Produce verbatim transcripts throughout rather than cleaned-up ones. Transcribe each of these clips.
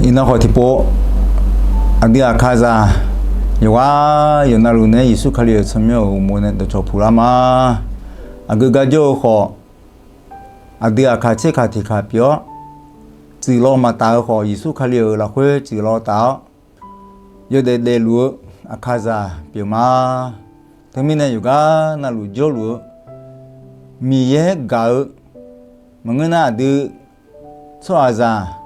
Iqnan khawf tiqpov, aqdui aqkazaq yawqghaq yawqnavluf naeq-aer Yeqsur Kali-euq tsawrmyanr-euq uqmov nae dawqcawq puq lar ma. Aqgeu gar jawr-eu khawf, aqdui aqkaq tserkaq tiqkaq pyeuf-awr, tsuif law maqtaf-eu khawf, Yeqsur Kali-euq lafkhoer tsuif law taf-awr, yawdaef daefluf-eu aqkazaq pyeuf ma. Teumirnae yawqghaq navluf jawrluf-eu Miqyaer gaq-eu maqngeur nar, aqdui tsawrhaqzaq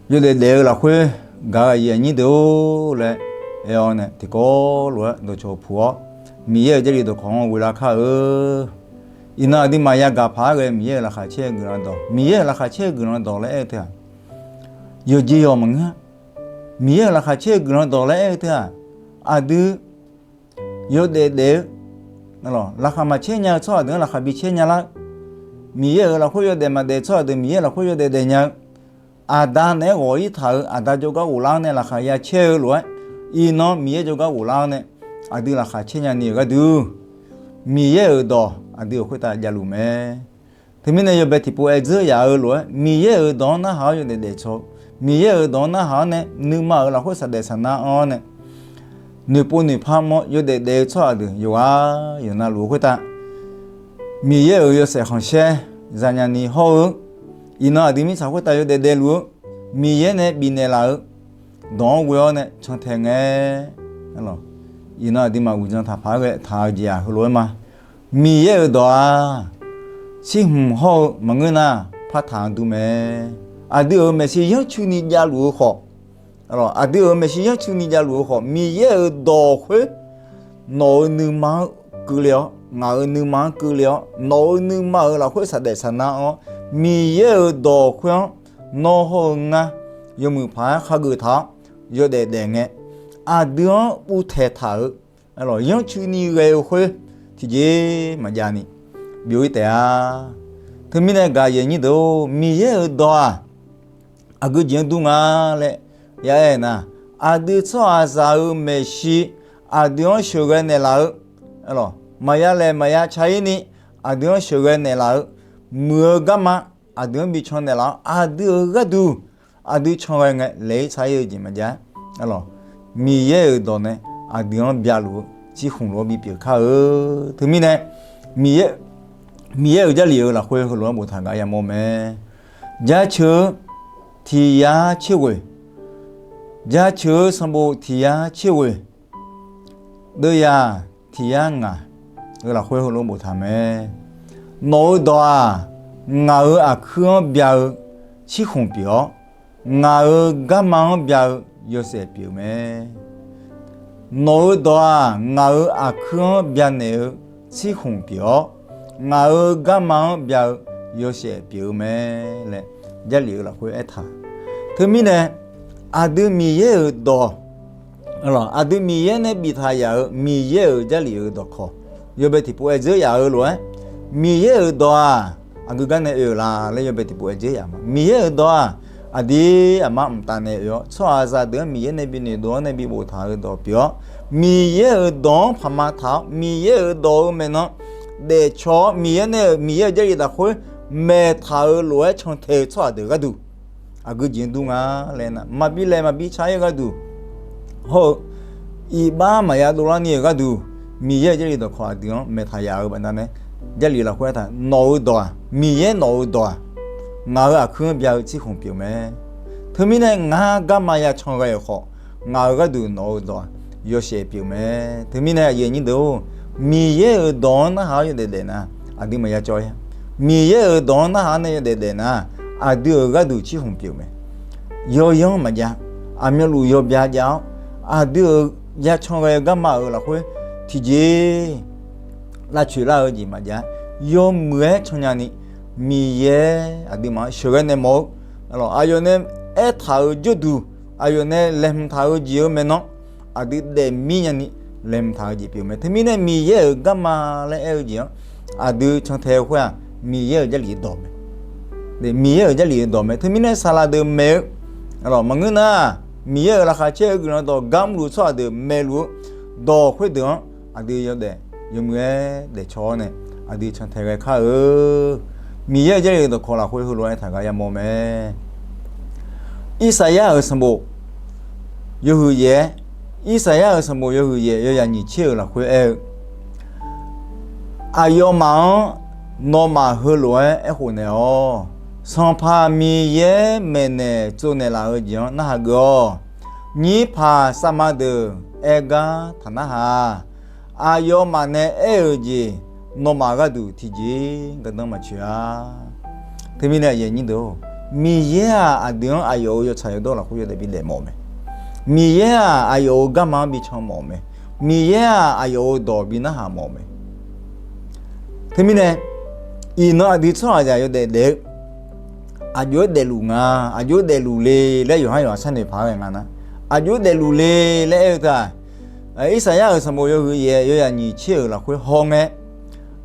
yawdaef daef-eu lafkhoer gaq-eu aqyuif aqnyir deuq-or laer aer-awr nae tiqkawv lof-aer dawqcawq puq-awr, Miqyaer-euq Jarlif dawqkawq-anr ghoe lar kar-eu. Iqnan aqduimaf yagaq paq-aer ghae Miqyaer-euq laqkhaq caer-eu guiqlanq dawq, Miqyaer-euq laqkhaq caer-eu guiqlanq dawq laer aer-eu teu-aq, yawqjeq yawq maqngeur-a. Miqyaer-euq laqkhaq caer-eu guiqlanq dawq laer aer-eu teu-aq, aqdui yawdaef daef-eu, laqkhaq maqcaer nya-eu tsawrhaq deuq-anr laqkhaq bi caer nya lar-eu, Miqyaer-euq lafkhoer yawdaef maqdaef tsawrhaq deuq Miqyaer lafkhoer yawdaef daef nya-eu, Aqda naeq-aer ghawq-ir taq-euq Aqda jawrgar ghoflar-awr nae laqkhaq ya caer-eu lof-aer, iqnan Miqyaer jawrgar ghoflar-awr nae aqdui laqkhaq caer nyani-euq gharduq, Miqyaer-euq dawq aqdui-euq khoertav javluf mae. Teumirnae yawbae tiqpov aer dzeur yaf-eu lof-aer, Miqyaer-euq dawq-anr narhaq-awr yawdaef daef caw-eu, Miqyaer-euq dawq-anr narhaq-awr nae nuima-euq lafkhoer saqdaef saqnar-anr-awr nae noeqpov noeqpar mawr yawdaef daef-eu tsawrhaq deuq yawqghaq yawqnavluf-eu khoertav, Miqyaer-euq yawshaef khanqsaer zanya ni hawr-eu, iqnan aqdui mirtsaq khoertav yawdaef daefluf-eu, Miqyaer nae bifnaeq laf-eu dawq-anr ghoe-awr nae cantae ngae, iqnan aqduimaf uqdzan taqpaq-aer ghae taq-eu jeq-aq heulof-aer ma. Miqyaer-euq dawq-aq, tsirhmq hawr-eu maqngeur nar, partaq-anr dur mae. Aqdui-euq maeqshi yanrcuini javluf-eu khawf, aqdui-euq maeqshi yanrcuini javluf-eu khawf, Miqyaer-euq dawq khoer nawq-euq nuima-anr keuvle-awr, ngaq-euq nuima-anr keuvle-awr, nawq-euq nuima-euq lafkhoer saqdaef saqnar-awr, Miqyaer-euq dawq khoer-anr nawr hawr-eu ngar yawmuiq paq-aer khageuf taq-awr yawdaef daef ngae, aqdui-anr uvtaeq taq-euq yanrcuini ghae-eu khoer tiqjeq maqjav ni byov-ir taef-a. Teumirnae gaq yaeq nyir deuq-or, Miqyaer-euq dawq-aq, aqgeu jeq-anr dur nga laer ya aer nar, aqdui tsawrhaqzaq-euq maeqshi aqdui-anr sheuqghae naeqlaf-eu, maqya laeq maqya ca-ir ni aqdui-anr sheuqghae naeqlaf-eu, muiq-eu garma aqdui-anr bi can naeqlaf-awr, aqdui-euq gharduq aqdui can ghae ngae laeq-ir tsaq-ir-eu jeq maqjav-aer, Miqyaer-euq dawq nae aqdui-anr byaluf-eu tsirkhmq lof-aer bipyeuf kar-eu. Teumirnae Miqyaer-euq Jarlif-euq lafkhoer heulof-aer boftaq gar yamawr mae. Jaceuq-eu tiq yar tser ghoeq, jaceuq-eu sanqbof tiq yar tser ghoeq, deuvya tiq yar ngaq-euq lafkhoer heulof-aer boftaq mae. Nawq-euq dawq-aq, ngaq-euq aqkuir-anr bya-eu tsirkhmq pyeuf-awr, ngaq-euq garma-anr bya-eu yawshaef pyeuf mae. Nawq-euq dawq-aq, ngaq-euq aqkuir-anr byanaeq-eu tsirkhmq pyeuf-awr, ngaq-euq garma-anr bya-eu yawshaef pyeuf-eu mae laer Jarlif-euq lafkhoer aertaq. Teumirnae aqdui Miqyaer-euq dawq, aqdui Miqyaer nae biftaq yaf-euq Miqyaer-euq Jarlif-euq dawqkawq yawbae tiqpov aer dzeur yaf-eu lof-aer, Miqyaer-euq dawq-aq, aqgeu gar nae oe-euq la laer yawbae tiqpov aer dzeur yaf ma. Miqyaer-euq dawq-aq, aqdir aqma mqtav nae oe-awr, tsawrhaqzaq deuq-anr Miqyaer nae bi noeqdov-awr nae bi boftaq-eu dawq pyeuf-awr, Miqyaer-euq dawq-anr paqma taq-awr, Miqyaer-euq dawq-eu maeqnan daefcaw-awr, Miqyaer nae-euq Miqyaer-euq Jarlif lafkhoer maeqtaq-eu lof-aer cantae-eu tsawrhaq deuq gharduq, aqgeu jeq-anr dur nga laer nar, maqbi laeq maqbi ca-ir-eu gharduq hawr-eu, iqbax maqya dovlar ni-euq gharduq, Miqyaer-euq Jarlif dawqkawq aqdui-anr maeqtaq yaf-eu baqdanae, Jarlif lafkhoer aertaq, nawq-euq dawq-aq, Miqyaer nawq-euq dawq-aq, ngaq-euq aqkuir-anr bya-eu tsirkhmq pyeuf mae. Teumirnae ngar garma ya can ghae-euq khawf, ngaq-euq gharduq nawq-euq dawq-aq, yawshaef pyeuf mae. Teumirnae aqyuif aqnyir deuq-or, Miqyaer-euq dawq-anr narhaq-awr yawdaef daef nar, aqdui maqya cawv-ir-a. Miqyaer-euq dawq-anr narhaq-awr nae yawdaef daef nar, aqdui-euq gharduq tsirkhmq pyeuf mae. Yawyanr maqjav, aqmyanluf yawbya jav-awr, aqdui-euq ya can ghae-eu garma-euq lafkhoer tiqjeq lavcoeq lar-eu jeq maqjav, yawmuiq-aer cannya ni, Miqyaer aqduimaf-anr sheuqghae naeq mawf-eu, aqyawf nae aertaq-euq jawrduq, aqyawf nae laeqhmq taq-eu jeq-eu maeqnan, aqdui daefmir nyani laeqhmq taq-eu jeq pyeuf mae. Teumirnae Miqyaer-euq garma laer aer-eu jeq-anr aqdui cantae-eu khoer-aq, Miqyaer-euq Jarlif dawq mae. Miqyaer-euq Jarlif-euq dawq mae. Teumirnae saqlaq deuq maeq-eu, maqngeur nar, Miqyaer-euq laqkhaq caer-eu guiqlanq dawq gar mrluf-eu tsawrhaq deuq maeqluf-eu dawq khoerdeuq-anr aqdui yawdaef yawmuiq-aer daefcaw-awr nae aqdui cantae ghae kar-eu. Miqyaer-euq Jarlif-euq dawqkawq lafkhoer heulof-aer taq gar yamawr mae. Irsaqyar-euq sanqbof yawhuiq yaef-aer, Irsaqyar-euq sanqbof yawhuiq yaef, yawyaq nyiq tser-euq lafkhoer aer-eu, Aqyawfmaf-anr nawmaf heulof-aer aerkhof naeq-awq. Sanqpaq Miqyaer maeqnaeq tsovnaeq laf-eu jeq-anr narhaq geuf-awq. Nyirpaq savma deuq aer gar taq narhaq-a. Aqyawfmaf nae aer-euq jeq nawmaf gharduq tiqjeq gardanr maqtsoeq-a. Teumirnae aqyuif aqnyir deuq-or, Miqyaer-aq aqdui-anr aqyawf-euq yawtsaq yawdawr lafkhoer yawdaef bidaef mawf-eu mae. Miqyaer-aq aqyawf-euq garma-anr bi can mawf-eu mae. Miqyaer-aq aqyawf-euq dawq bi narhaq mawf-eu mae. Teumirnae iqnan aqdui tsawrhaqzaq yawdaef daef-eu aqjox-aer daefluf nga, aqjox-aer daefluf le laer yawqhar yawqha sharnoeq paq-aer ghae nga nar, aqjox-aer daefluf le laer aer-eu teu-aq, Irsaqyar-euq sanqbof yawhuiq yaef, yawyaq nyiq tser-euq lafkhoer hawngae,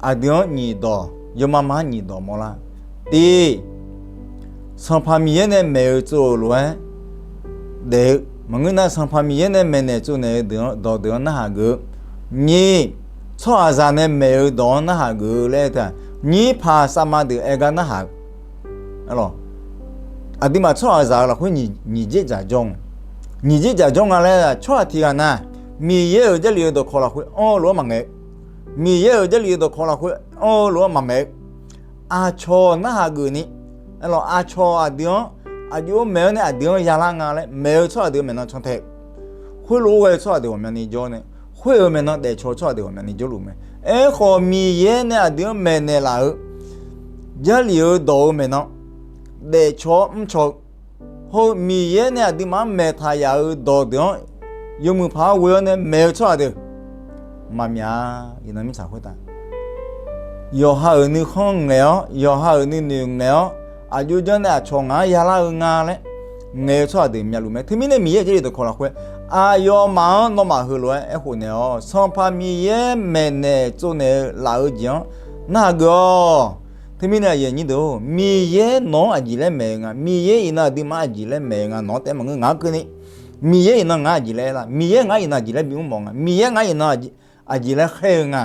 aqdui-anr nyiq dawq, yawmar mar nyiq dawq mawrlar. Tiq, Sanqpaq Miqyaer nae maeq-eu tsov-euq lof-aer daef-eu maqngeur nar, Sanqpaq Miqyaer nae maeqnaeq tsovnaeq-eu deuq-anr, dawqdeuq-anr narhaq geuf-eu. Nyiq, tsawrhaqzaq nae maeq-eu dawq-anr narhaq geuf-eu laer aer-eu teu-aq, nyirpaq savma deuq aer gar narhaq-eu. Aqduimaf tsawrhaqzaq-euq lafkhoer nyiq, nyiq dzerdzaq jawr nga. Nyiq dzerdzaq jawr nga laer-aq, tsawrhaq tiq ghaq nar, Miqyaer-euq Jarlif-eu dawqkawq lafkhoer anr-eu lof-aer maqngaeq-eu. Miqyaer-euq Jarlif-eu dawqkawq lafkhoer anr-eu lof-aer maqmaeq-eu. Aqcawq narhaq geuf ni, aqcawq aqdui-anr aqjox-aer maeq-awr nae aqdui-anr yalar nga laer maeq-eu tsawrhaq deuq maeqnan cantae-eu, khoerlof-aer ghae-eu tsawrhaq deuq ghawqmyani jawr nae, khoer-euq maeqnan daefcaw-eu tsawrhaq deuq ghawqmyani jawrluf mae. Aerkhawf, Miqyaer nae aqdui-anr maeqnaeq laf-eu Jarlif-eu dawq-eu maeqnan daefcaw-awr mrcaw-eu, hawr-eu Miqyaer nae aqduimaf-anr maeqtaq yaf-euq dawqdeuq-anr yawmuiq paq-aer ghoe-awr nae maeq-eu tsawrhaq deuq maqmyaq-a. Iqnan mirtsaq khoertav yawqha-euq nuikhanr ngaeq-awr, yawqha-euq nuinoeq ngaeq-awr, aqjox janr nae aqcawq ngaq-anr yalar-eu nga laer ngaeq-eu tsawrhaq deuq myavluf mae. Teumirnae Miqyaer-euq Jarlif dawqkawq lafkhoer aqyawfmaf-anr nawmaf heulof-aer aerkhof naeq-awq. Sanqpaq Miqyaer maeqnaeq tsovnaeq-eu laf-eu jeq-anr narhaq geuf-awq. Teumirnae aqyuif aqnyir deuq-or, Miqyaer nawq-anr aqjeq laer maeq-eu nga. Miqyaer iqnan aqduimaf-anr aqjeq laer maeq-eu nga. Nawq-anr taef maqngeur, ngaq-anr keuvni. Miqyaer iqnan ngaq-anr aqjeq laer aer lar, Miqyaer ngaq-anr iqnan aqjeq laer bimr mawf nga. Miqyaer ngaq-anr iqnan aqjeq laer khaer-eu nga.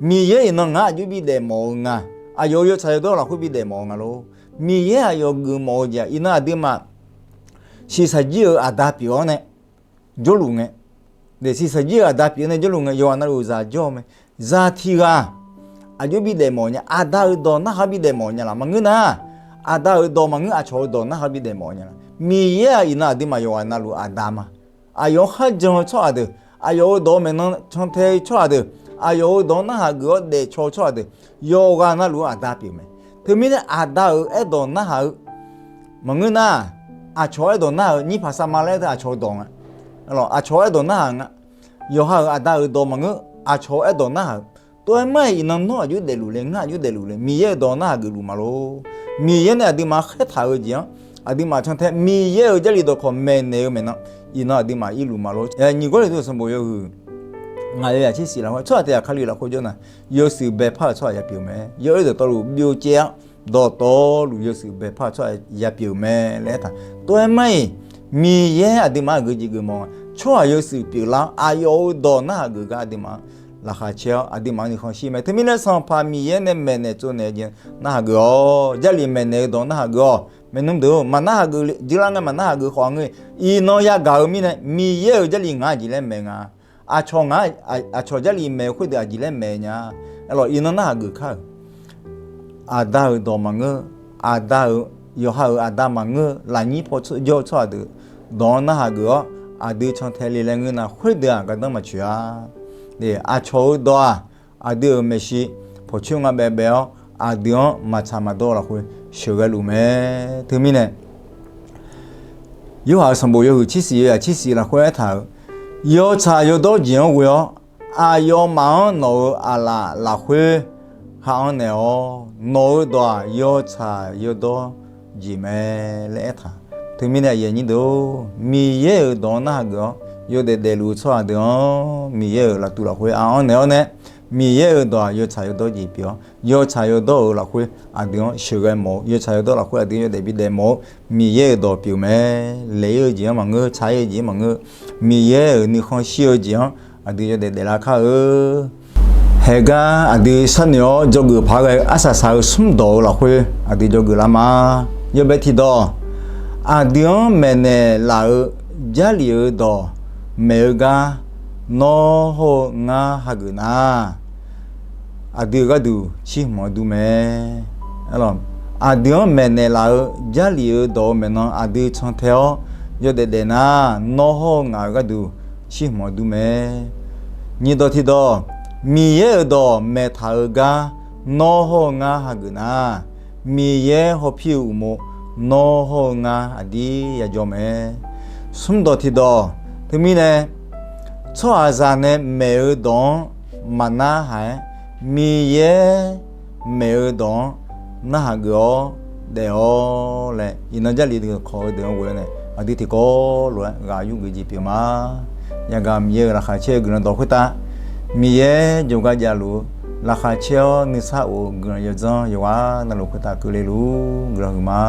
Miqyaer iqnan ngaq-anr aqjox bidaef mawf-eu nga. Aqyawf-euq yawtsaq yawdawr lafkhoer bidaef mawf-eu nga lor. Miqyaer aqyawf geufmawf-eu jeq-aq, iqnan aqduimaf shiqshaq jir-euq aqda pyeuf-awr nae jawrluf ngae, shiqshaq jir-euq aqda pyeuf-awr nae jawrluf ngae, yawqghaq navluf zaq jawr-eu mae. Zaq tiq ghaq aqjox bidaef mawf-eu nya, aqda-euq dawq narhaq bidaef mawf-eu nya laf maqngeur nar, aqda-euq dawq maqngeur, aqcawq-euq dawq narhaq bidaef mawf-eu nya laf. Miqyaer-aq iqnan aqduimaf yawqghaq navluf aqda ma. Aqyawf-anr kharjan-eu tsawrhaq deuq, aqyawf-euq dawq-anr maeqnan cantae-eu tsawrhaq deuq, aqyawf-euq dawq-anr narhaq geuf-awr daefcaw-eu tsawrhaq deuq, yawqghaq navluf-eu aqda pyeuf mae. Teumirnae aqda-euq aerdawq narhaq-eu maqngeur nar, aqcawq aerdawq narhaq-eu, nyirpaq savma laer teu aqcawq-eu dawq nga. Aqcawq aerdawq narhaq-eu nga. Yawqha-euq aqda-euq dawq maqngeur, aqcawq-eu aerdawq narhaq-eu. Tov-aer mar-iq iqnan nawr aqjox daefluf le, ngar aqjox daefluf le, Miqyaer-euq dawq narhaq geufluf ma lor. Miqyaer nae aqduimaf khaertaq-eu jeq-anr aqduimaf cantae Miqyaer-euq Jarlif dawqkawq maeqnaeq-eu maeqnan, iqnan aqduimaf irluf ma lor. Nyiq Gawrliqtu sanqbof yawhuiq ngaq yawzaq tser shif lafkhoer, tsawrhaq tiq ghaq Kali lafkhoer jawr nar, yawshuif baepar-euq tsawrhaq yapyeuf-eu mae. Yawr-eu dawqtawvluf byovcaev-awr dawqtawvluf yawshuif baepar-euq tsawrhaq yapyeuf-eu mae laer aertaq. Tov-aer mar-iq, Miqyaer aqduimaf-anr aqgeu jeq geufmawf nga. Tsawrhaq yawshuif pyeuflar-awr aqyawf-euq dawq narhaq geuf gar aqduimaf-anr laqkhaq caer-awr aqduimaf-anr nuikhanr shir mae. Teumirnae Sanqpaq Miqyaer nae maeqnaeq tsovnaeq-eu jeq narhaq geuf-awq. Jarlif maeqnaeq-eu dawq narhaq geuf-awq. Maernmr deuq-or, maqnarhaq geuf jeq lar ngae, maqnarhaq geuf khawf-a ngeur. Iqnan yagaq-eu mirnae Miqyaer-euq Jarlif ngaq-anr aqjeq laer maeq nga. Aqcawq ngaq-anr, aqcawq Jarlif maeq-eu khoerdeuq aqjeq laer maeq nya. Aerlawq iqnan narhaq geuf kar-euq aqda-euq dawq maqngeur, aqda-euq, yawqha-euq aqda maqngeur, lafnyir paw jawr-eu tsawrhaq deuq dawq-anr narhaq geuf-awr aqdui cantae le laer ngeur nar, khoerdeuq-aq gardanr maqtsoeq-a. Aqcawq-euq dawq-aq, aqdui-euq maeqshi pawqcoer nga baebae-awr aqdui-anr maqtsaq maqdawr-eu lafkhoer sheuqghae luf mae. Teumirnae Yorhaq-euq sanqbof yawhuiq tser shif yawzaq tser shif lafkhoer aertaq-euq, yawtsaq yawdawr jeq-anr ghoe-awr, aqyawfmaf-anr nawq-euq aqlaf lafkhoer ha-anr naeq-awq. Nawq-euq dawq-aq, yawtsaq yawdawr jeq mae laer aertaq. Teumirnae aqyuif aqnyir deuq-or, Miqyaer-euq dawq-anr narhaq geuf-awr yawdaef daefluf-eu tsawrhaq deuq-anr Miqyaer-euq laftuv lafkhoer aqanr naeq-awr nae, Miqyaer-euq dawq-aq yawtsaq yawdawr jeq pyeuf-awr, yawtsaq yawdawr-euq lafkhoer aqdui-anr sheuqghae mawf-eu, yawtsaq yawdawr lafkhoer aqdui yawdaef bidaef mawf-eu, Miqyaer-euq dawq pyeuf mae. Laeq-ir-eu jeq-anr maqngeur, tsaq-ir-eu jeq-anr maqngeur, Miqyaer-euq nuikhanr shir-eu jeq-anr aqdui yawdaef daeflar kar-eu. Haeqgar aqdui sharnoeq-awr dzawgeuf paq-aer ghae-eu arsaq saq-eu smr dawq-eu lafkhoer aqdui dzawgeuf lar ma. Yawbae tiqdawq, Aqdui-anr maeqnaeq laf-eu Jarlif-eu dawq maeq-eu gar nawr hawr-eu ngar hageuf nar, aqdui-euq gharduq shirhmq-eu dur mae. Aqdui-anr maeqnaeq laf-eu Jarlif-eu dawq-eu maeqnan aqdui cantae-awr yawdaef daef nar, nawr hawr-eu ngaq-euq gharduq shirhmq-eu dur mae. Nyiq dawq tiqdawq, Miqyaer-euq dawq maeqtaq-eu gar nawr hawr-eu ngar hageuf nar, Miqyaer hawpir-eu uqmov nawr hawr-eu ngar aqdir yajawr mae. Smr dawq tiqdawq, teumirnae tsawrhaqzaq nae maeq-eu dawq-anr maqnarhaq-aer, Miqyaer maeq-eu dawq-anr narhaq geuf-awr daef-awr laer, iqnan Jarlif deuq kawq-eu deuq-anr ghoe-awr nae aqdui tiqkawv lof-aer ghaq yurgeuf jeq pyeuf ma. Yagaq Miqyaer-euq laqkhaq caer-eu guiqlanq dawq khoertav, Miqyaer jawrgar javluf-eu laqkhaq caer-awr nuisar of-eu guiqlanq yawdzanr yawqghaq navluf khoertav keuvle luf guiqlanq huiq ma.